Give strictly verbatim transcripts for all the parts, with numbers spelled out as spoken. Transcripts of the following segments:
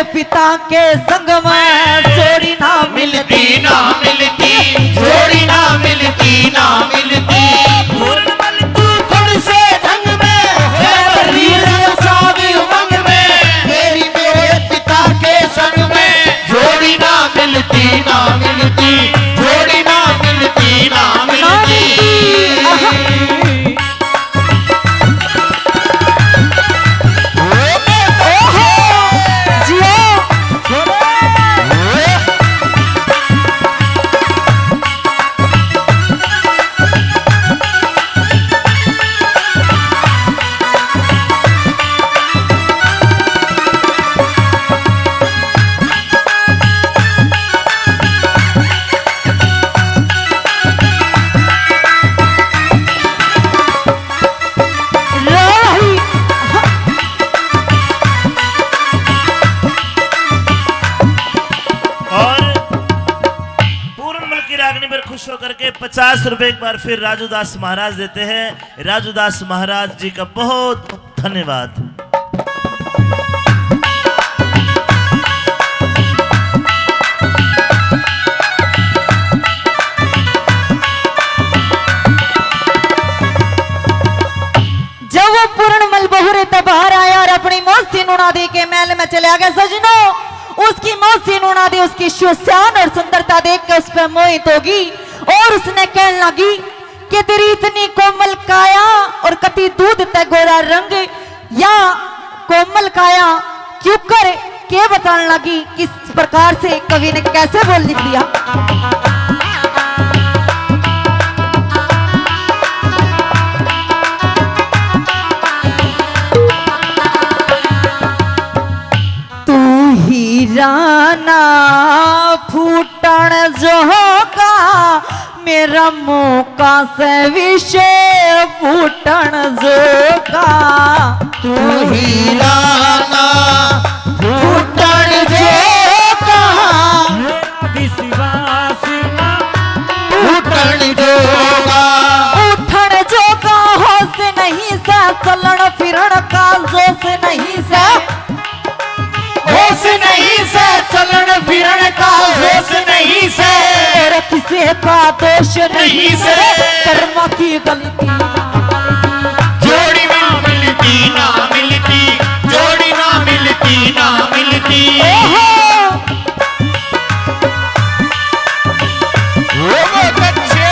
पिता के संग में जोड़ी ना मिलती, ना मिलती, जोड़ी ना मिलती, ना मिलती। पूर्णमल तू कौन से ढंग में, है रीत सावी उमंग में, तेरी मेरे पिता के संग में जोड़ी ना मिलती, ना मिलती, जोड़ी ना मिलती, ना मिलती। और पूर्णमल की रागनी पर खुश होकर के पचास रुपए एक बार फिर राजू दास महाराज देते हैं। राजू दास महाराज जी का बहुत धन्यवाद। जब वो पूर्णमल बहुरे तै बाहर आया और अपनी मौसी नूना दे के महल में चला गया, सजनो, उसकी मौसी नूना दे उसकी सुशान और सुंदरता देख के उस पर मोहित होगी और उसने कहने लगी कि तेरी इतनी कोमल काया और कति दूध तै गोरा रंग, या कोमल काया क्यों कर के बताने लगी, किस प्रकार से कवि ने कैसे बोल दिया। तू हीरा ना फूटण जोगा, मेरा मौका से विषय फूटण जोगा। तू हीरा ना फूटण जोगा, मेरा विश्वास ना फूटण जोगा। उठण जोगा होश नहीं से, चलण फिरण का जोश नहीं से। होश नहीं से, चलण फिरण का होश नहीं से। और किसे का दोष नहीं से, कर्म की गलती। जोड़ी ना मिलती, ना मिलती, जोड़ी ना मिलती, ना मिलती। ओहो। वो बहुत अच्छे।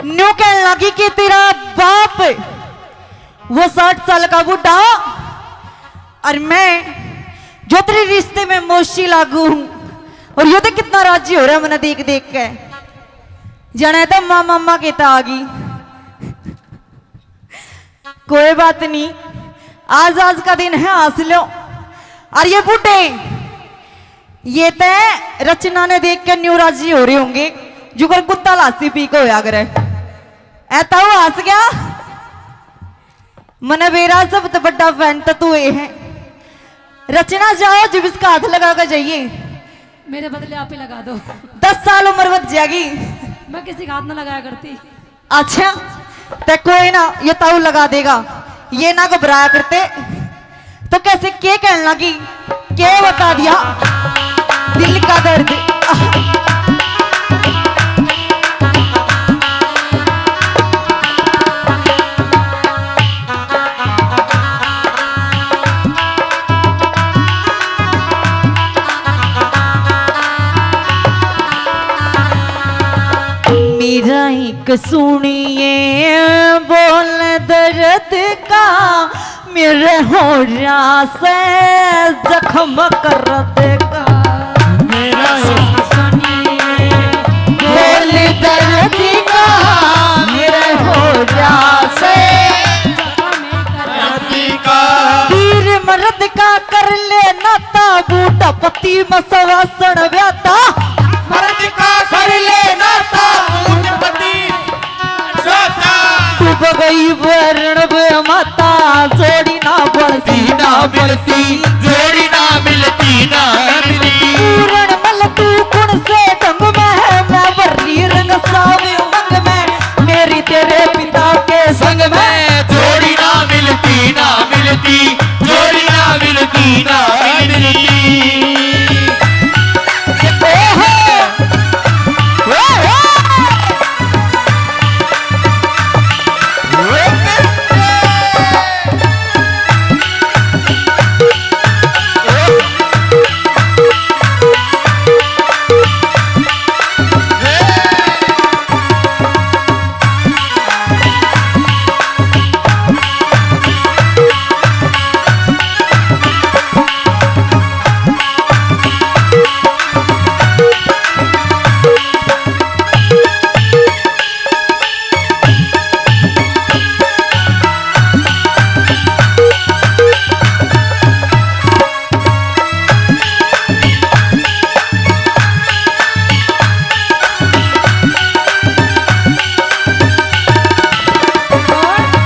न्यू कहने लगी कि तेरा बाप वो साठ साल का बूढ़ा और मैं जो तेरे रिश्ते में मौसी लागू हूँ। और यो देख कितना राजी हो रहा है मैंने देख देख के, जाना है तो माँ मामा के तो आ गई। कोई बात नहीं, आज आज का दिन है, हंस लो। और ये बूढ़े, ये तय रचना ने देख के न्यू राजी हो रहे होंगे, जुकर कुत्ता लासी पी के होया करे। ऐ ताऊ हंस गया। मने बेरा सबसे बड़ा फैन तो तू ये है। रचना जाओ, जब इसका हाथ लगा के जाइए। मेरे बदले आप ही लगा दो। दस साल उम्र बढ़ जाएगी। मैं किसी का हाथ ना लगाया करती। अच्छा, ते कोई ना, ये ताऊ लगा देगा, ये ना घबराया करते। तो कैसे के कहने लगी, के बता दिया दिल का दर्द। मेरा एक सुनिए बोल दर्द का, मेरे होरां से जख्म कर देगा। मेरा एक सुनिए बोल दर्द का, मेरे होरां से जख्म कर देगा। वीर मर्द का कर लेना ताबू, ढपती मसवासण व्याता। मर्द का कर लेना ताबू, ढपती मसवासण। डूब गई वरण बे माता, जोड़ी ना बनती, ना मिलती, जोड़ी ना मिलती, ना मिलती। पूरण मल तू कौन से ढंग में है, मैं वर्ली रंग सावे उमंग में, मेरी तेरे पिता के संग में। जोड़ी ना मिलती, ना मिलती, जोड़ी ना मिलती, ना मिलती। ओहो! ओहो!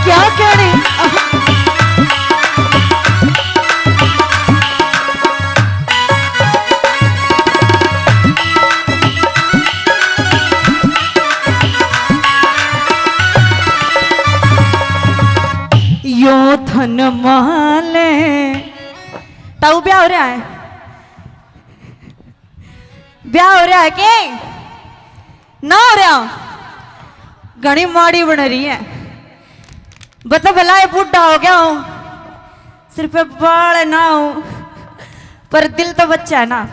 क्या कहने। यो धन माले। ताऊ ब्याह हो रहा है, ब्याह हो रहा है के ना हो रहा? घणी माड़ी बन रही है। बता भला ये बूढ़ा हो गया हूँ, सिर पे बाल ना हो, पर दिल तो बच्चा है ना।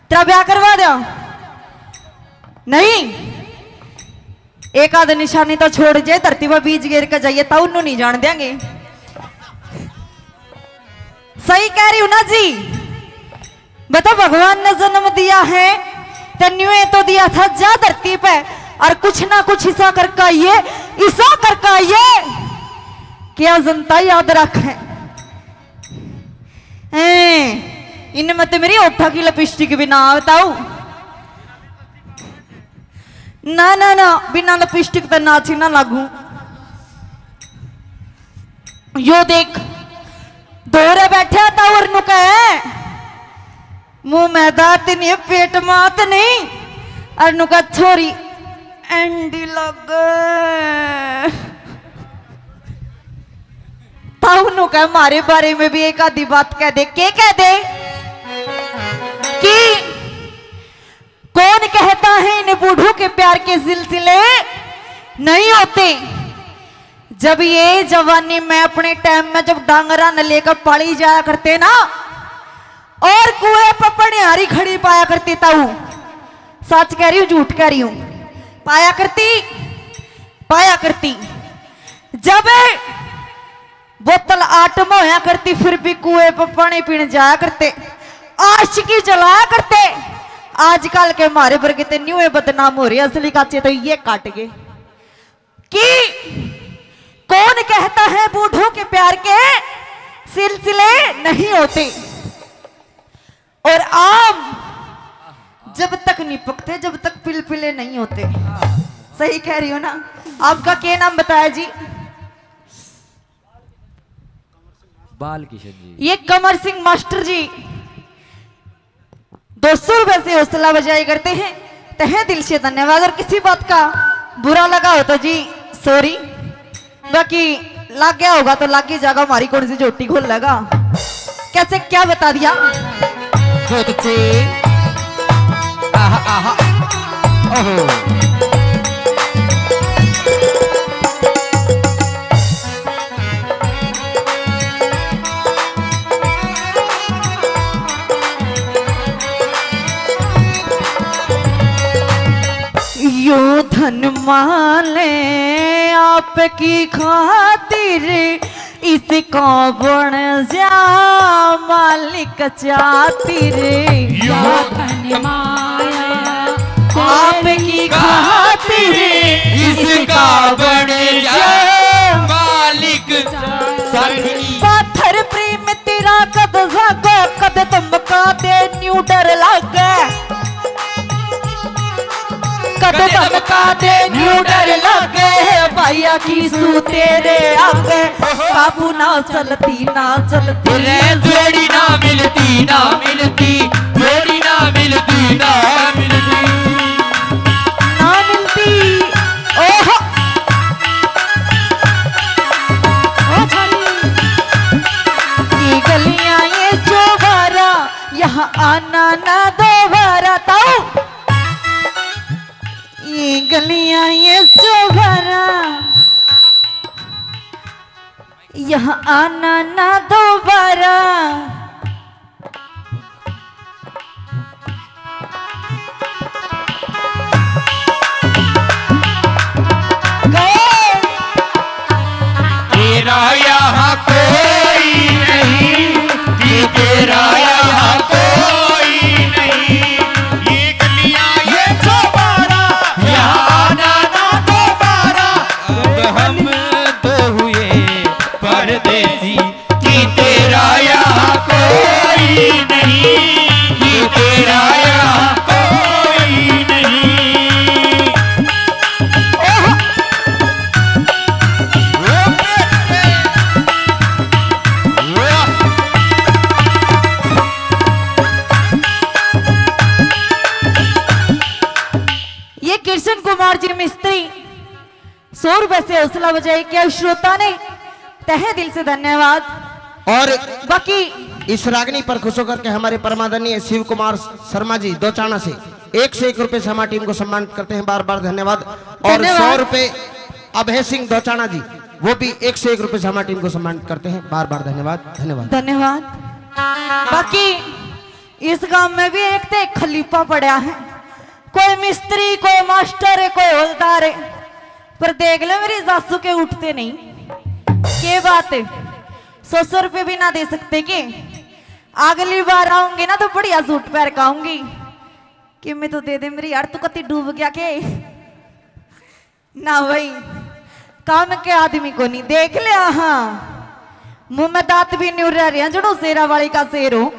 तेरा ब्याह करवा दो। नहीं, एक आध निशानी तो छोड़ जे, धरती पर बीज गिर के जाइए, तो उन्नू नहीं जान देंगे। सही कह रही हूं ना जी? बता, भगवान ने जन्म दिया है, तो न्यूए तो दिया था, जा धरती पे और कुछ ना कुछ ऐसा करके आइए, ऐसा करके आइए कि जनता याद रखे। हैं, इनमें तो मेरी ओठा की लिपस्टिक भी ना आवताऊ। ना, ना, ना, बिना लिपस्टिक तो नाची ना लागू। यो देख, धोरे बैठा था और नु कहे, मुंह में दांत नहीं, पेट मात नहीं, और नु कहा, छोरी एंडी लग। ताऊ नु कहा, मारे बारे में भी एक आधी बात कह दे। के कह दे? कि कौन कहता है इन बूढ़ों के प्यार के सिलसिले नहीं होते? जब ये जवानी में अपने टाइम में जब डांगरा न लेकर पाली जाया करते ना, और कुएं पर पनिहारी खड़ी पाया करती ताऊ, सच कह रही हूँ, झूठ कह रही हूँ, पाया करती, पाया करती। जब बोतल आटम होया करती, फिर भी कुएं पे पानी पीने जाया करते, आशिकी जलाया करते। आजकल के मारे वर्गे ते न्यू ही बदनाम हो रहे, असली काचे तो ये काट गए कि कौन कहता है बूढ़ों के प्यार के सिलसिले नहीं होते। और आम जब तक नहीं पकते, जब तक पिलपिले नहीं होते। सही कह रही हो ना? आपका क्या नाम बताया जी? बाल किशन जी। ये कमर सिंह मास्टर जी दो सौ रुपए से हौसला अफजाई करते हैं, तहे दिल से धन्यवाद। और किसी बात का बुरा लगा हो तो जी सॉरी, बाकी लाग गया होगा तो लाग ही जाएगा, हमारी कौन सी झोटी खोल लेगा। कैसे क्या बता दिया? खुद से। आहा, आहा। ओहो। यो धन माले आपकी खातिर, इसका बन जा मालिक चातिर। यो धन माया आपकी खातिर, इसका बन जा मालिक चातिर। पाथर प्रेम तेरा कद जागो, कद धमका दे न्यू डर लागे। कद धमका दे न्यू डर लागे, भाइया की सू तेरे आगे। काबू ना चलती, ना चलती। रे जोड़ी ना मिलती, ना मिलती। जोड़ी ना मिलती, ना मिलती। ना मिलती। ओहो। ओ छोरी। ये गलियां ये चौबारा, यहाँ आना ना दोबारा। ताऊ। ये गलियां ये चौबारा, यहाँ आना ना दोबारा। तेरा यहाँ कोई नहीं, कि तेरा यहाँ कोई नहीं। ये गलियां ये चौबारा, यहाँ आना ना दोबारा। अब हम तो हुए परदेसी, कि तेरा यहाँ कोई नहीं, कि तेरा यहाँ कोई नहीं। ओहो। ये कृष्ण कुमार जी मिस्त्री सौ रुपए से हौसला अफजाई किया श्रोता ने, तहे दिल से धन्यवाद। और बाकी इस रागनी पर खुश होकर के हमारे परमादरणीय शिव कुमार शर्मा जी दोचाणा से एक सौ एक रुपए से हमारी टीम को सम्मानित करते हैं, बार बार धन्यवाद। और धन्यवाद। सौ रुपए अभय सिंह दोचाणा जी, वो भी एक सौ एक रुपए से हमारी टीम को सम्मानित करते हैं, बार बार धन्यवाद, धन्यवाद। धन्यवाद। बाकी इस गांव में भी एक ते खलीफा पड़ा है, कोई मिस्त्री, कोई मास्टर है, कोई हवलदार है, पर देख ले मेरी सासू के उठते नहीं। के बात है, सौ सौ रुपये भी ना दे सकते के? अगली बार आऊंगी ना तो बढ़िया सूट पहन के आऊंगी। कि मैं तो दे दे मेरी यार, तू कति डूब गया के? ना भाई, काम के आदमी को नहीं देख लिया। हाँ, मुंह में दांत भी नहीं रह रहे हैं, जड़ो शेरा वाली का शेर हो।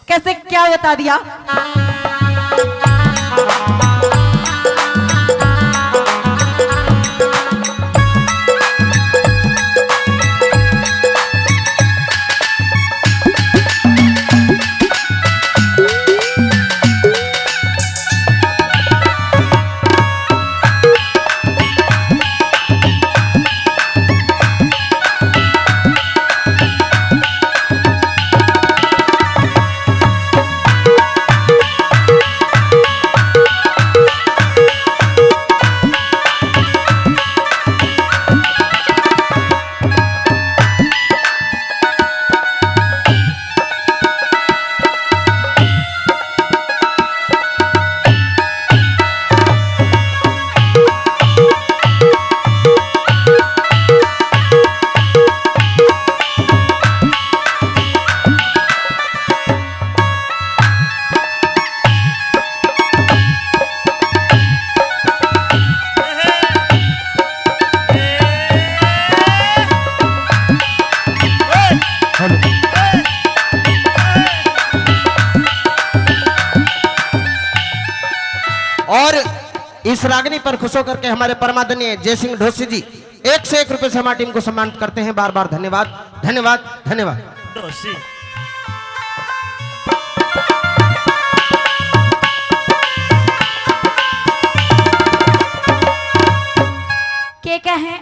कैसे क्या बता दिया? इस रागनी पर खुश होकर के हमारे परमादरणीय जय सिंह ढोसी जी एक सौ एक रुपए से हमारी टीम को सम्मानित करते हैं। बार बार धन्यवाद, धन्यवाद, धन्यवाद। ढोसी। के कहें?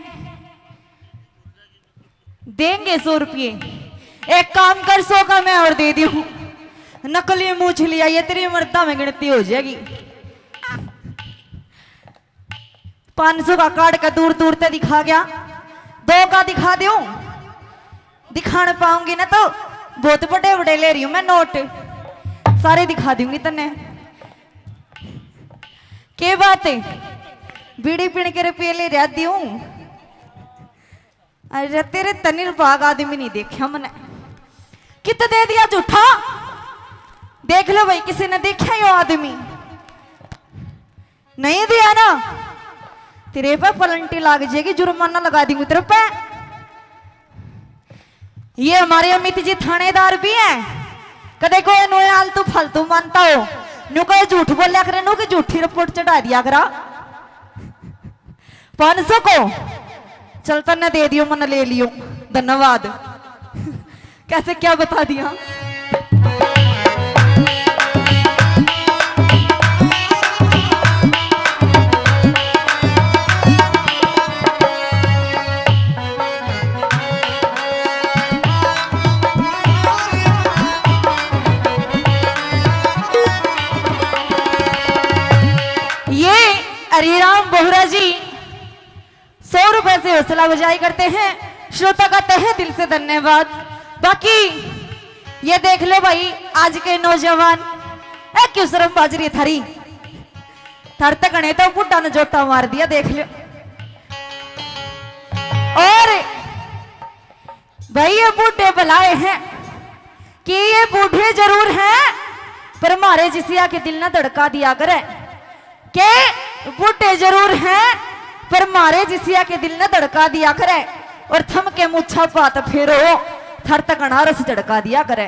देंगे सौ रुपये। एक काम कर, सौ का मैं और दे दूं। नकली मूछ लिया, ये तेरी मर्दा में गिनती हो जाएगी। पाँच सौ का काट के दूर दूर ते दिखा गया, दो का दिखा दूं? दिखाने पाऊंगी ना तो बहुत बड़े बड़े ले रही हूं मैं नोट, सारे दिखा दूंगी तन्ने। के बात है, बीड़ी पीने के रुपये ले रहा दूं? अरे तेरे तनी भाग आदमी नहीं देखा मने। कित दे दिया झूठा? देख लो भाई, किसी ने देखा यो आदमी? नहीं दिया ना, तेरे पे पलंटी लाग जाएगी, जुर्माना लगा दूंगी तेरे पे। ये हमारे अमित जी थानेदार भी हैं, कदे कोई नुए आलतू फालतू मानता हो, न्यू कोई झूठ बोल्या करे, न्यू की झूठी रिपोर्ट चढ़ा दिया करा। पाँच सौ को चल तन्ने दे दियो, मन ले लियो, धन्यवाद। कैसे क्या बता दिया। ये हरिराम बोहरा जी सौ रुपए से हौसला अफजाई करते हैं। श्रोता का तहे दिल से धन्यवाद। बाकी ये देख लो भाई, आज के नौजवान, ए क्यों शर्म बाज रही थारी, थार तक घणे तो बूढ़ा ने जोटा मार दिया, देख लो। और भाई ये बूढ़े बुलाए हैं कि ये बूढ़े जरूर हैं, पर मारे जिसिया के दिल ना धड़का दिया करे। के बूढ़े जरूर हैं, पर मारे जिसिया के दिल ने धड़का दिया करे। और थम के मुच्छा पात फेरो, थर तक अनारस झड़का दिया करे।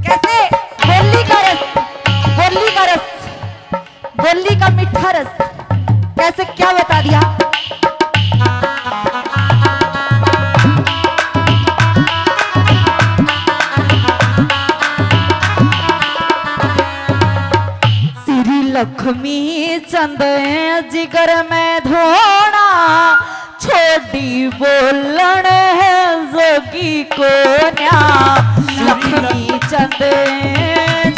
कैसे बोली का रस, बोली का रस, बोली का मीठा रस, कैसे क्या बता दिया। श्री लक्ष्मी चंद जिगर में धोना, छोड़ी बोलण है जोगी कोन्या। लक्ष्मी चंद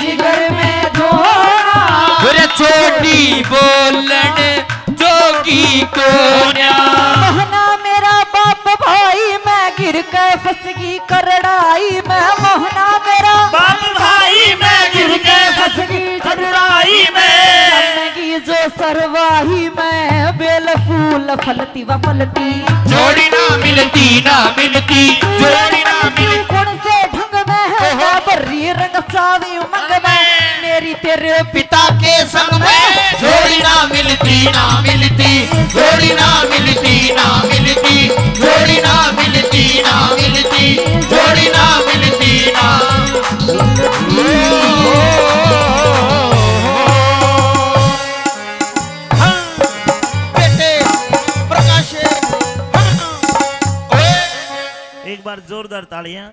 जिगर में धोना, अरे छोड़ी बोलण जोगी कोन्या। मोहना मेरा बाप भाई, मैं गिर के फंसगी करड़ाई में। मोहना मेरा बाप भाई, मैं गिर के फंसगी करड़ाई में। लगी जो सरवाही में, बेल फूल फलती व पलटी। जोड़ी ना मिलती, ना मिलती, जोड़ी ना मिलती। कौन से ढंग में है, ओहो। मैं भर्री रंग चावी उमंग में। मेरी तेरे पिता के संग में। जोड़ी ना मिलती, ना मिलती, जोड़ी ना मिलती, ना मिलती, जोड़ी ना मिलती, ना मिलती, जोड़ी ना मिलती, ना। हाँ, बेटे, प्रकाश, हाँ, ओए। एक बार जोरदार तालियां।